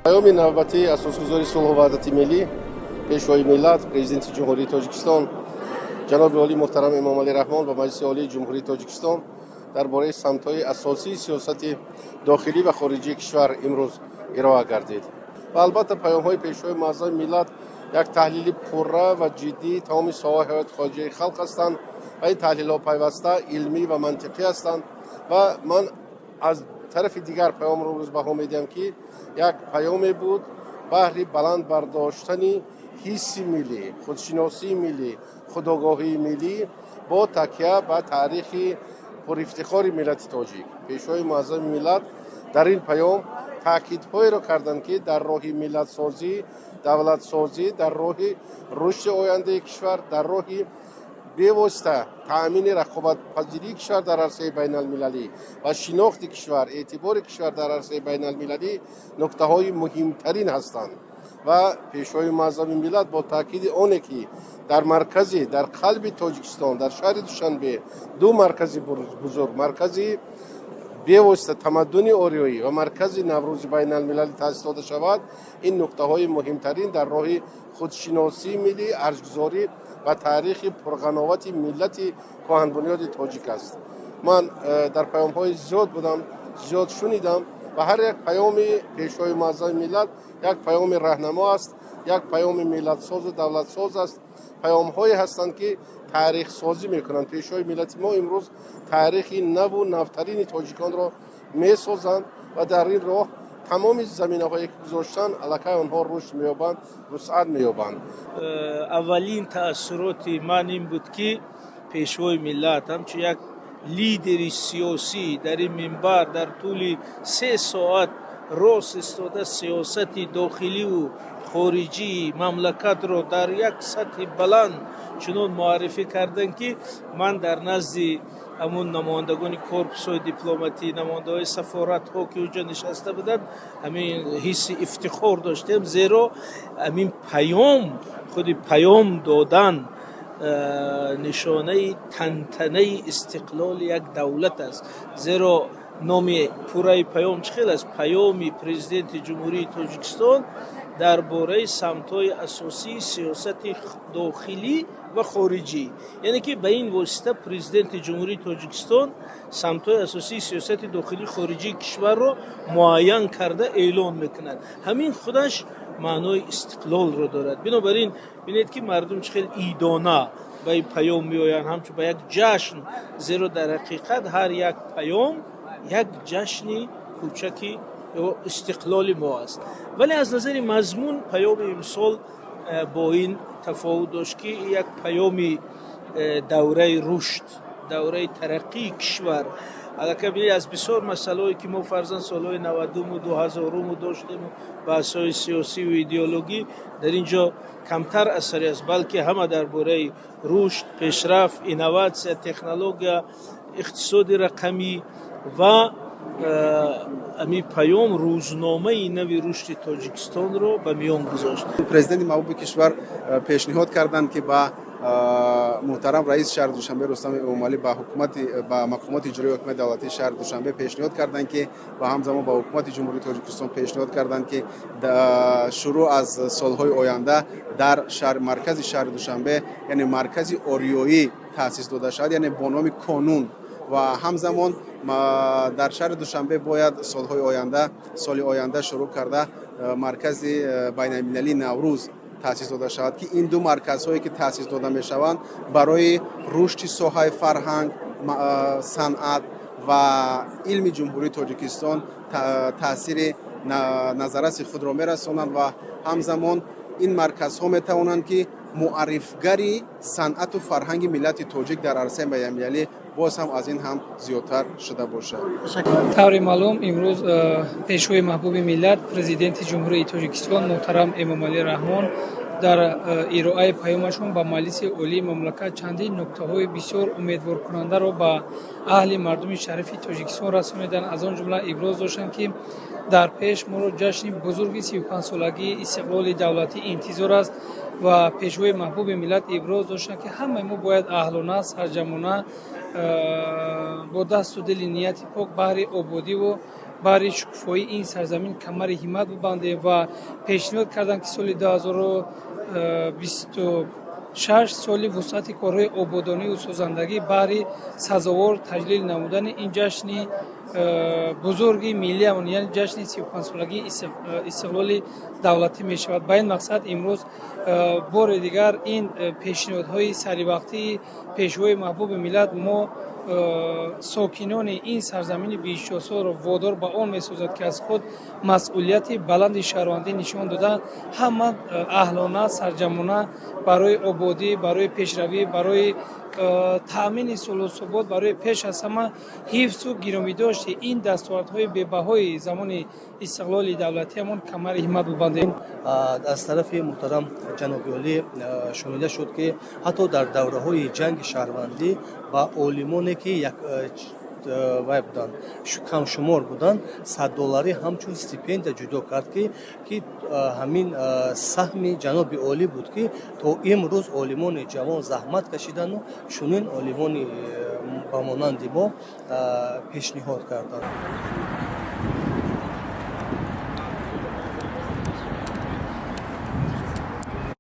Паёми навбатии Асосгузори сулҳу ваҳдати миллӣ, Пешвои миллат, Президенти Ҷумҳурии Тоҷикистон ҷаноби олӣ муҳтарам Эмомалӣ Раҳмон ба Маҷлиси Олии Ҷумҳурии Тоҷикистон дар бораи самтҳои асосии сиёсати дохилӣ ва хориҷии кишвар имрӯз ироа гардид. Ва албатта, паёмҳои Пешвои муаззами миллат як таҳлили пурра ва ҷиддии тамоми соҳаи ҳаёти хоҷагии халқ ҳастанд ва ин таҳлилҳо пайваста илмӣ ва мантиқӣ ҳастанд. Ва ман аз тарафи дигар паёмро имрӯз баҳо медиҳам, ки як паёме буд баҳри баланд бардоштани ҳисси миллӣ, худшиносии миллӣ, худогоҳии миллӣ бо такя ба таърихи пурифтихори миллати тоҷик. Пешвои муаззами миллат дар ин паём таъкидҳоеро карданд, ки дар роҳи миллатсозӣ, давлатсозӣ, дар роҳи рушди ояндаи кишвар, дар роҳи бевосита таъмини рақобатпазирии кишвар дар арсаи байналмилалӣ ва шинохти кишвар, эътибори кишвар дар арсаи байналмилалӣ нуктаҳои муҳимтарин ҳастанд. Ва Пешвои муаззами миллат бо таъкиди оне, ки дар маркази, дар қалби Тоҷикистон, дар шаҳри Душанбе ду маркази бузург, маркази бевосита тамаддуни ориёӣ ва маркази Наврӯзи байналмилалӣ таъсис дода шавад, ин нуктаҳои муҳимтарин дар роҳи худшиносии миллӣ, арҷгузорӣ ба таърихи пурғановати миллати кӯҳанбунёди тоҷик аст. Ман дар паёмҳои зиёд будам, зиёд шунидам ва ҳар як паёми Пешвои муаззами миллат як паёми раҳнамо аст, як паёми миллатсозу давлатсоз аст. Паёмҳое ҳастанд, ки таърихсозӣ мекунанд. Пешвои миллати мо имрӯз таърихи наву навтарини тоҷиконро месозанд ва дар ин роҳ тамоми заминаҳое ки гузоштанд, аллакай онҳо рушд меёбанд, вусъат меёбанд. Аввалин таассуроти ман ин буд, ки Пешвои миллат ҳамчун як лидери сиёсӣ дар ин минбар дар тӯли 3 соат рост истода, сиёсати дохиливу хориҷии мамлакатро дар як сатҳи баланд чунон муаррифӣ карданд, ки ман дар назди ҳамун намояндагони корпусҳои дипломатӣ, намояндаҳои сафоратҳо, ки уҷо нишаста буданд, ҳамин ҳисси ифтихор доштем, зеро ҳамин паём, худи паём додан нишонаи тантанаи истиқлоли як давлат аст. Зеро номи пурраи паём чӣ хел аст? «Паёми Президенти Ҷумҳурии Тоҷикистон дар бораи самтҳои асосии сиёсати дохилӣ ва хориҷӣ», яъне ки ба ин восита Президенти Ҷумҳурии Тоҷикистон самтҳои асосии сиёсати дохилӣ, хориҷии кишварро муайян карда эълон мекунад. Ҳамин худаш маънои истиқлолро дорад. Бинобар ин бинед, ки мардум чӣ хел идона ба ин паём меоянд, ҳамчун ба як ҷашн, зеро дар ҳақиқат ҳар як паём як ҷашни кӯчаки истиқлоли мо аст. Вале аз назари мазмун паёми имсол бо ин тафовут дошт, ки як паёми давраи рушд, давраи тараққии кишвар. Аллакай бинед, аз бисёр масъалаҳое, ки мо фарзан солҳои 90-уму 2000-уму доштему баҳсҳои сиёсиву идеологӣ, дар ин ҷо камтар асаре аст, балки ҳама дар бораи рушд, пешрафт, инноватсия, технология, иқтисоди рақамӣ ва ҳамин паём рӯзномаи нави рушди Тоҷикистонро ба миён гузошт. Президенти маҳбуби кишвар пешниҳод карданд, ки ба муҳтарам раиси шаҳри Душанбе Рустам Эмомалӣ, ба ҳукумати, ба мақомоти иҷроии ҳокимияти давлатии шаҳри Душанбе пешниҳод карданд, ки ва ҳамзамон ба ҳукумати Ҷумҳурии Тоҷикистон пешниҳод карданд, ки шурӯъ аз солҳои оянда дар маркази шаҳри Душанбе, яъне маркази ориёӣ таъсис дода шавад, яъне бо номи Конун, ва ҳамзамон дар шаҳри Душанбе бояд солҳои оянда, соли оянда шурӯъ карда, маркази байналмилалии Наврӯз таъсис дода шавад, ки ин ду марказҳое, ки таъсис дода мешаванд, барои рушди соҳаи фарҳанг, санъат ва илми Ҷумҳурии Тоҷикистон таъсири назарраси худро мерасонанд ва ҳамзамон ин марказҳо метавонанд, ки муаррифгари санъату фарҳанги миллати тоҷик дар арсаи байналмилалӣ боз ҳам аз ин ҳам зиёдтар шуда бошад. Тавре маълум, имрӯз Пешвои маҳбуби миллат, Президенти Ҷумҳурии Тоҷикистон муҳтарам Эмомалӣ Раҳмон дар ироаи паёмашон ба Маҷлиси Олии мамлакат чандин нуктаҳои бисёр умедворкунандаро ба аҳли мардуми шарифи Тоҷикистон расониданд. Аз он ҷумла иброз доштанд, ки дар пеш моро ҷашни бузурги 35-солагии истиқлоли давлатӣ интизор аст ва Пешвои маҳбуби миллат иброз доштанд, ки ҳамаи мо бояд аҳлона, сарҷамона, бо дасту дили нияти пок баҳри ободиву Баҳри шукуфоии ин сарзамин камари ҳиммат бибандем ва пешниҳод карданд, ки соли 2026 соли вусъати корҳои ободонию созандагӣ баҳри сазовор таҷлил намудани ин ҷашни бузурги миллиамон, яъне ҷашни 35-солагии истиқлоли давлатӣ мешавад. Ба ин мақсад имрӯз бори дигар ин пешниҳодҳои саривақтии Пешвои маҳбуби миллат мо, сокинони ин сарзамини биҳиштосоро, водор ба он месозад, ки аз худ масъулияти баланди шаҳрвандӣ нишон дода, ҳама аҳлона, сарҷамъона барои ободӣ, барои пешравӣ, барои таъмини сулҳу субот, барои пеш аз ҳама ҳифзу гиромидошти ин дастовардҳои бебаҳои замони истиқлоли давлатиамон камари ҳиммат бибандем. Аз тарафи муҳтарам ҷаноби олӣ шунида шуд, ки ҳатто дар давраҳои ҷанги шаҳрвандӣ ба олимоне, ки як вай буданд, камшумор буданд, 100 долларӣ ҳамчун стипендия ҷудо кард, ки ҳамин саҳми ҷаноби олӣ буд, ки то имрӯз олимони ҷавон заҳмат кашидану чунин олимони ба монанди мо пешниҳод карданд.